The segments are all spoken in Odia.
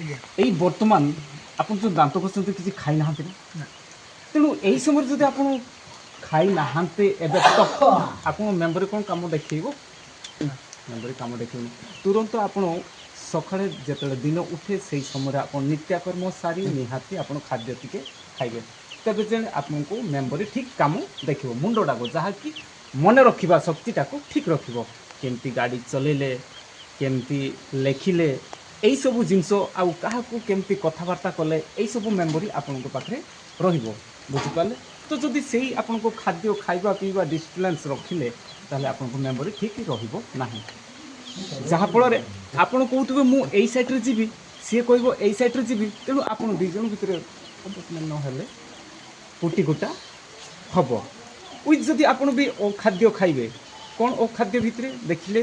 ଆଜ୍ଞା। ଏଇ ବର୍ତ୍ତମାନ ଆପଣ ଯେଉଁ ଦାନ୍ତ ଘଷୁଛନ୍ତି, କିଛି ଖାଇନାହାନ୍ତି ନା? ନା। ତେଣୁ ଏଇ ସମୟରେ ଯଦି ଆପଣ ଖାଇନାହାନ୍ତି ଏବେ ତ ଆପଣଙ୍କ ମେମୋରି କ'ଣ କାମ ଦେଖେଇବ? ମେମୋରି କାମ ଦେଖେଇବନି। ତୁରନ୍ତ ଆପଣ ସକାଳେ ଯେତେବେଳେ ଦିନ ଉଠେ, ସେଇ ସମୟରେ ଆପଣ ନିତ୍ୟକର୍ମ ସାରି ନିହାତି ଆପଣ ଖାଦ୍ୟ ଟିକେ ଖାଇବେ, ତେବେ ଯେ ଆପଣଙ୍କୁ ମେମୋରି ଠିକ୍ କାମ ଦେଖିବ, ମୁଣ୍ଡଟାକୁ ଯାହାକି ମନେ ରଖିବା ଶକ୍ତିଟାକୁ ଠିକ୍ ରଖିବ। କେମିତି ଗାଡ଼ି ଚଲେଇଲେ, କେମିତି ଲେଖିଲେ, ଏଇସବୁ ଜିନିଷ ଆଉ କାହାକୁ କେମିତି କଥାବାର୍ତ୍ତା କଲେ, ଏଇସବୁ ମେମୋରି ଆପଣଙ୍କ ପାଖରେ ରହିବ। ବୁଝିପାରିଲେ ତ? ଯଦି ସେଇ ଆପଣଙ୍କ ଖାଦ୍ୟ ଖାଇବା ପିଇବା ଡିଷ୍ଟାନ୍ସ ରଖିଲେ, ତାହେଲେ ଆପଣଙ୍କ ମେମୋରି ଠିକ୍ ରହିବ ନାହିଁ, ଯାହାଫଳରେ ଆପଣ କହୁଥିବେ ମୁଁ ଏଇ ସାଇଡ଼୍ରେ ଯିବି, ସିଏ କହିବ ଏଇ ସାଇଡ଼୍ରେ ଯିବି। ତେଣୁ ଆପଣ ଦୁଇ ଜଣ ଭିତରେ ଅଣ୍ଡରଷ୍ଟାଣ୍ଡ ନହେଲେ କୁଟି କୁଟା ହେବ। ୱିଥ୍ ଯଦି ଆପଣ ବି ଅଖାଦ୍ୟ ଖାଇବେ, କ'ଣ ଅଖାଦ୍ୟ ଭିତରେ ଦେଖିଲେ,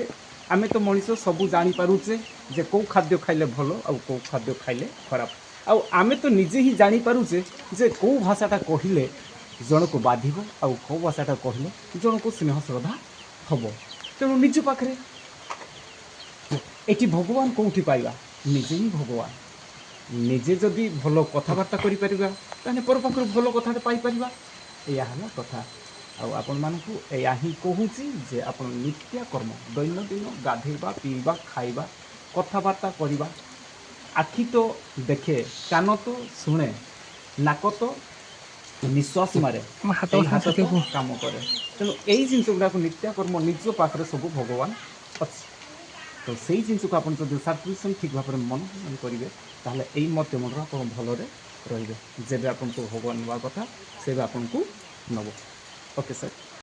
ଆମେ ତ ମଣିଷ ସବୁ ଜାଣିପାରୁଛେ ଯେ କେଉଁ ଖାଦ୍ୟ ଖାଇଲେ ଭଲ ଆଉ କେଉଁ ଖାଦ୍ୟ ଖାଇଲେ ଖରାପ। ଆଉ ଆମେ ତ ନିଜେ ହିଁ ଜାଣିପାରୁଛେ ଯେ କେଉଁ ଭାଷାଟା କହିଲେ ଜଣକୁ ବାଧିବ ଆଉ କେଉଁ ଭାଷାଟା କହିଲେ ଜଣକୁ ସ୍ନେହ ଶ୍ରଦ୍ଧା ହେବ। ତେଣୁ ନିଜ ପାଖରେ ଏଠି ଭଗବାନ କେଉଁଠି ପାଇବା? ନିଜେ ହିଁ ଭଗବାନ। ନିଜେ ଯଦି ଭଲ କଥାବାର୍ତ୍ତା କରିପାରିବା, ତାହେଲେ ପର ପାଖରୁ ଭଲ କଥାଟା ପାଇପାରିବା। ଏଇଆ ହେଲା କଥା। ଆଉ ଆପଣମାନଙ୍କୁ ଏଇଆ ହିଁ କହୁଛି ଯେ ଆପଣ ନିତ୍ୟ କର୍ମ, ଦୈନନ୍ଦିନ ଗାଧେଇବା, ପିଇବା, ଖାଇବା, କଥାବାର୍ତ୍ତା କରିବା। ଆଖି ତ ଦେଖେ, କାନ ତ ଶୁଣେ, ନାକ ତ ନିଶ୍ୱାସ ମାରେ, ଆମ ହାତ ଏଇ ହାତ ତ ସାଥିକୁ କାମ କରେ। ତେଣୁ ଏଇ ଜିନିଷ ଗୁଡ଼ାକୁ ନିତ୍ୟକର୍ମ, ନିଜ ପାଖରେ ସବୁ ଭଗବାନ ଅଛି। ତ ସେଇ ଜିନିଷକୁ ଆପଣ ଯଦି ସାର୍କୁଲେସନ୍ ଠିକ୍ ଭାବରେ ମନ କରିବେ, ତାହେଲେ ଏଇ ମଧ୍ୟମରେ ଆପଣ ଭଲରେ ରହିବେ। ଯେବେ ଆପଣଙ୍କୁ ଭଗବାନ ନେବା କଥା, ସେବେ ଆପଣଙ୍କୁ ନେବ। Okay sir.